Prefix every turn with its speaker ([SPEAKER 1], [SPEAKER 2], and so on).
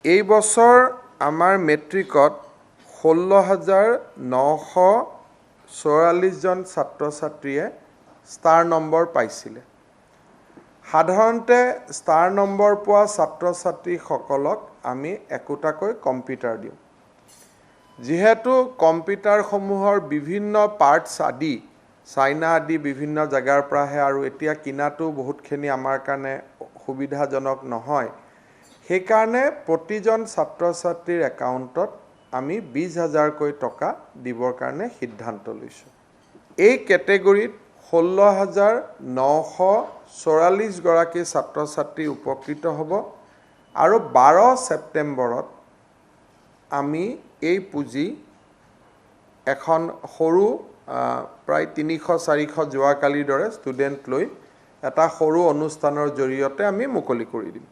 [SPEAKER 1] এই বছৰ আমাৰ মেট্ৰিকত 16,944জন ছাত্ৰ ছাত্ৰীয়ে ষ্টাৰ নম্বৰ পাইছিলে। সাধাৰণতে ষ্টাৰ নম্বৰ পোৱা ছাত্ৰ ছাত্ৰীসকলক আমি একোটাকৈ কম্পিউটাৰ দিওঁ। যিহেতু কম্পিউটাৰসমূহৰ বিভিন্ন পাৰ্টছ আদি চাইনা আদি বিভিন্ন জেগাৰ পৰা আহে আৰু এতিয়া কিনাটো বহুতখিনি আমাৰ কাৰণে সুবিধাজনক নহয়, সেইকাৰণে প্ৰতিজন ছাত্ৰ ছাত্ৰীৰ একাউণ্টত আমি 20 হাজাৰকৈ টকা দিবৰ কাৰণে সিদ্ধান্ত লৈছোঁ। এই কেটেগৰীত 16,944গৰাকী ছাত্ৰ ছাত্ৰী উপকৃত হ'ব আৰু 12 ছেপ্টেম্বৰত আমি এই পুঁজি এখন সৰু প্ৰায় 300-400 যোৱাকালিৰ দৰে ষ্টুডেণ্ট লৈ এটা সৰু অনুষ্ঠানৰ জৰিয়তে আমি মুকলি কৰি দিম।